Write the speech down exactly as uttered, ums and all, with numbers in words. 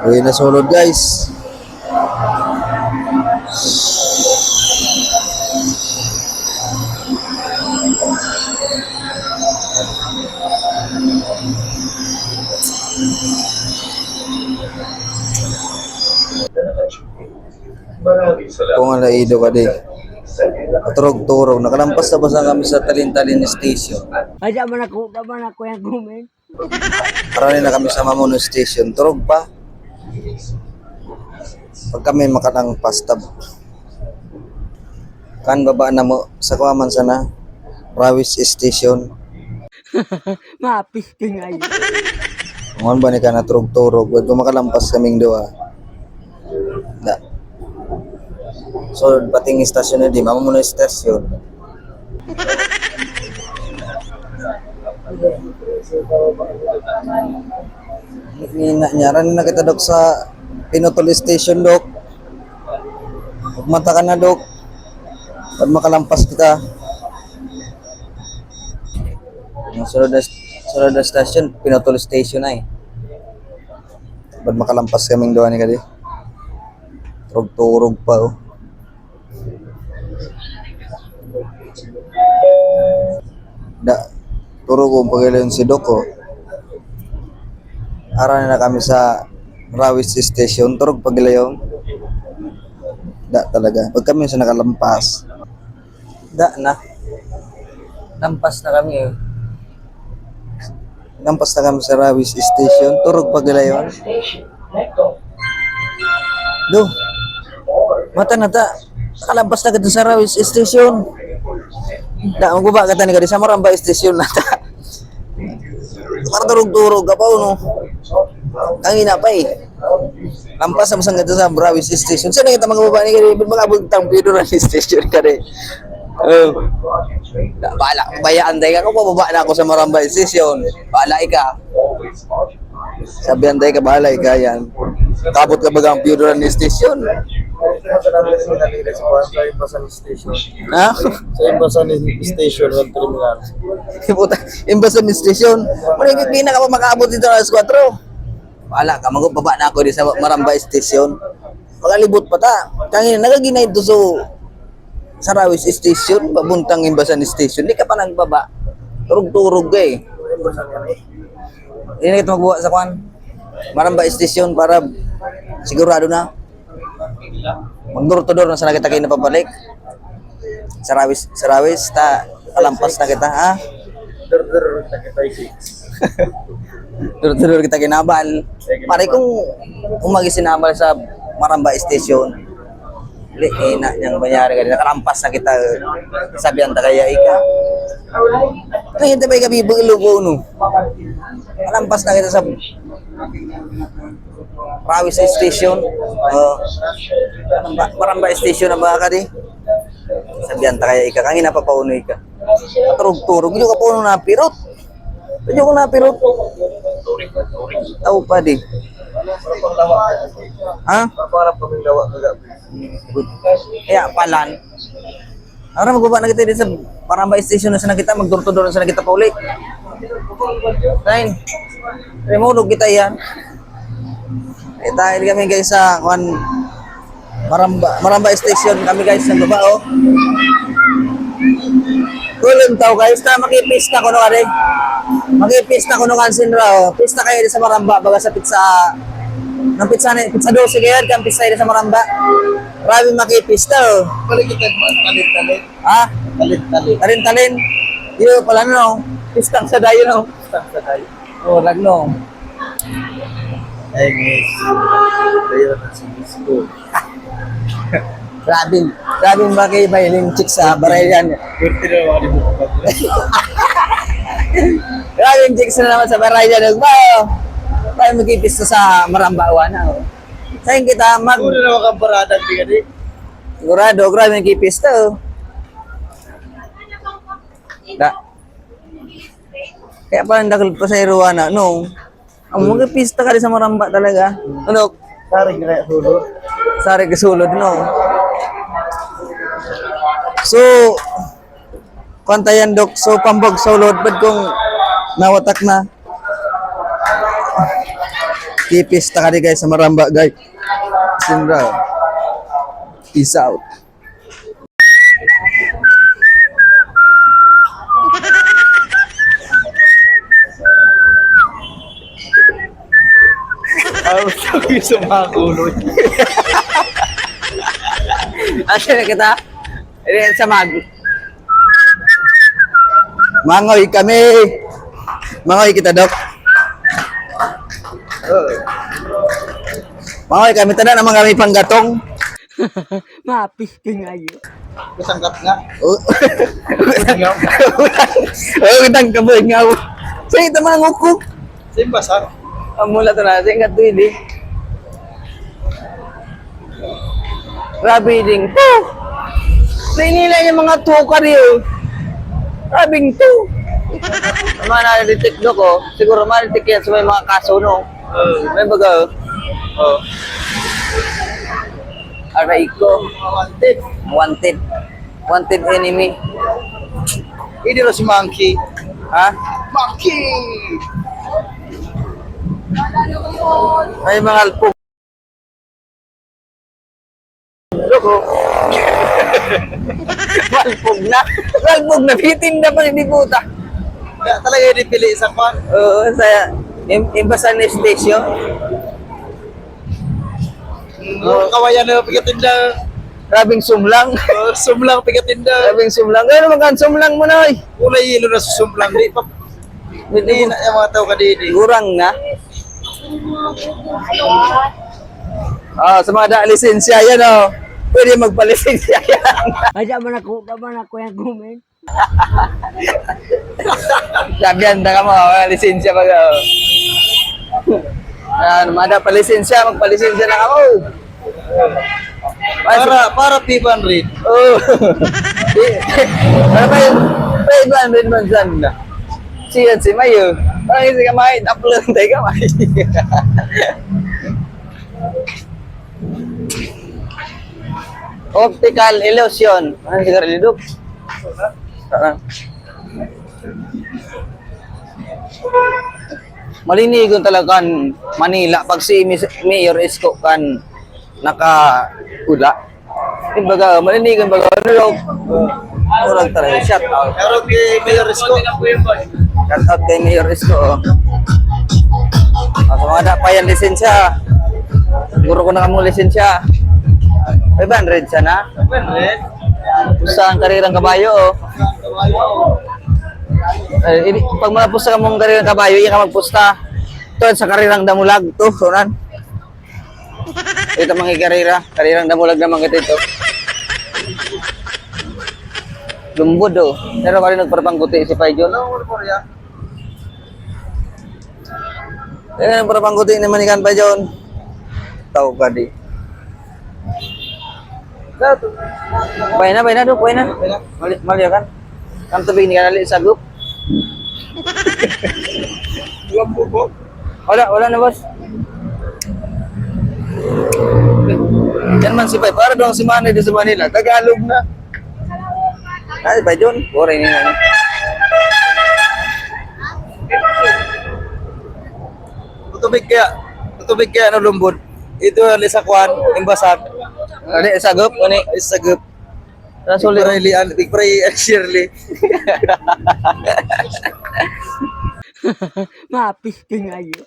Uwi na sulod, guys. Kung alaido ka di. Turog-turog. Nakalampas na ba sa kami sa Talin-Talin Station? Ay, di man ako, di man ako yung gumen. Karani na kami sa Mamono Station. Turog pa. Pag kami makalampas tab. Kan baba na mo, sa kuha man sana. Rawis Station. Mapis ka nga yun. Ngon ba ni ka na turog-turog? Ba't kung makalampas kaming duwa? Da. So, pating istasyon na di, Mamono Station. Ni, na, niyaran na kita, Dok, sa Pinutol Station, Dok. Magmata ka na, Dok. Pag makalampas kita. Ang sunod na, sunod na station, Pinutol Station na eh. Pag makalampas kaming duwa ni kadi. Turog-turog pa, oh. Da, turog ang pag-ilayon si Doc, oh. Aran na kami sa Rawis Station, turog pag-ilayon. Da talaga. Pag kami sa nakalampas. Da na. Lampas na kami, eh. Lampas na kami sa Rawis Station. Turog pag-ilayon. Do. Mata na ta. Nakalampas na kita sa Rawis Station. Da, magbaba ka tani kadi sa Maramba Station na ta. Para turog-turog ka pa, no? Kangina pa, eh. Lampas na masang ganito sa Rawis Station. Saan na kita magbaba ni kadi? Ba't mag-abot tang Pioduran Station kadi? Oh. Da, bala, bayaan tayo ka. Kung pababa na ako sa Maramba Station, bala ika. Sabihan tayo ka, bala ika yan. Kabot ka baga ang Pioduran Station? Sa Imbasan Station. Ha? Sa Imbasan Station, ng terminal. Puta, Imbasan Station. Muna yung pina ka pa makaabot dito alas kwatro. Wala ka, magbaba na ako di sa Maramba Station. Magalibot pa ta. Kangina, nagaginay to so sa Rawis Station, pabuntang Imbasan Station. Di ka pa nagbaba. Turog-turog ka eh. Hindi na kita magbuha sa kwan. Maramba Station para sigurado na. Mag-door to door na sana kita kayo napabalik. Sa Rawis, sa Rawis, ta, kalampas na kita, ha? Dur-dur na kita, isi. Dur-dur kita kinabal. Pare, kung umagi sinabal sa Maramba Station, li, eh, na, niyang mangyari ka, nakalampas na kita, sabihan ta kaya ika. Kaya tayo ba ikabibulo ko, no? Kalampas na kita sa Rawis Station. Oh. Maramba, Maramba Station na ba ka di? Sabihan ta kaya ika, kangina pa paunoy ka. Turog-turog, hindi ka pauno na pirot. Hindi ko na pirot. Tao pa di. Ha? Para pamindawa ka gabi. Kaya palan. Ara, magbaba na kita di sa Maramba Station na sana kita, mag-door to door na sana kita pauli. Nine. Remolog kita yan. Eh, dahil kami guys sa kwan, Maramba, Maramba Station kami guys, nagbaba, oh. Kulon tao guys, na makipista ko no kare. Makipista ko no kansin ra, oh. Pista kayo di sa Maramba, baga sa pizza, ng pizza na, pizza doce kayo, kan pista di sa Maramba. Grabe makipista, oh. Balik kita, talit-talit. Ha? Talit-talit. Talin-talin. Iyo pala, no? Pistang sa dayo, no? Pistang sa dayo. Oh, lagno. Ay, miss. Tayo na si miss ko. Grabe, grabe ba kayo ba yung chicks sa Baraylan? Kurti na mga libog. Grabe yung chicks na naman sa Baraylan. Ba, tayo magkipista sa Marambawan na, oh. Saan kita mag- Puro na mga kabarada, di ka di? Sigurado, grabe yung kipista, oh. Da. Kaya parang dakul pa sa Iruana, no? Ang mga pista ka rin sa Maramba talaga. Ano? Sarig na kaya sulod. Sarig ka sulod, no? So, kanta yan, Dok. So, pambog sulod. Ba't kung nawatak na? Tipis ta kani, guys, sa Maramba, guys. Sinra. Peace out. Ang sakit sa mga kulot. Asa na kita? Ayan sa mag. Mangoy kami. Mangoy kita, Dok. Mangoy kami, tanan naman kami panggatong. Mapis ka ngayon. Kasangkat nga. Oh. Oh, kitang kaboy nga. Sa ito, mga ngukok. Simba, sir. Ang mula to na, singkat to, hindi. Grabe ding to. Nainila niya mga tuka diyo. Grabing to. Ang mga na-detect, Dok, oh. Siguro ma-detect yan sa may mga kaso, no? May baga, oh. Oh. Aray ko. Wanted. Wanted. Wanted enemy. Hindi na si Monkey. Ha? Monkey! Ay, mga alpog. Loko. Malpog na. Malpog na. Bitin na pa ni puta. Kaya talaga yung pili sa kwan. Oo, sa im- Imbasan na station. Oh, kawayan na pigatinda. Grabing sumlang. Oh, sumlang pigatinda. Grabing sumlang. Ano naman kan sumlang mo na, oy? Kulay yelo na sa sumlang. Di pa. Hindi na yung mga tao kadidi. Gurang na. Ah, sa mga da lisensya yan, oh. Pwede magpalisensya yan. Ay, di man ako, di man ako yung gumen. Sabi yan, taka mo, mga lisensya mag, oh. Yan, mga da palisensya, magpalisensya na kamo. Para, para five hundred. Oh. Para pa yun, five hundred man sana. Siya si Mayo. Parang hindi ka makita, upload tayo ka, Mayo. Optical illusion. Ano sigarilyo, Dok? Ah. Malinigon talaga kan Manila pag si Mis-, Mayor Isko kan nakaula. Kumbaga, malinigon baga, ano daw? Murag talaga, shout out. Pero kay Mayor Isko. Shout out kay Mayor Isko, oh. Ah, sa mga da pa yan, lisensya. Siguro ko na kamo lisensya. Five hundred sana. Five hundred? Sa ang karirang kabayo, oh. Ay, ini, pag mga pusta ka mong karirang kabayo, iya ka magpusta. Ito, sa karirang damulag, to, sunan. Ito, mga karira. Karirang damulag naman kita ito. Lumbod, oh. Pero kali nagparapangguti si Pay John. Ano, ano po, ya? Eh, nagparapangguti naman ni kan Pay John. Tao ka di. Pwede na, pwede na, Dok, pwede na. Pwede na. Mali, mali kan. Ang tubig ni kanali, sagop. Wala po po. Wala, wala na, boss. Yan man si Pay. Para doon si Manny doon sa Manila. Tagalog na. Ay, Pay John. Boring yun, ano. Tubig kaya, tubig kaya, ano, Lumbod. Ito, ali sa kwan, Imbasan. Ano, isagop? Ano, isagop. Rasul, Big Fry, Lian, Big Fry, and Shirley. Mapis ka ngayon.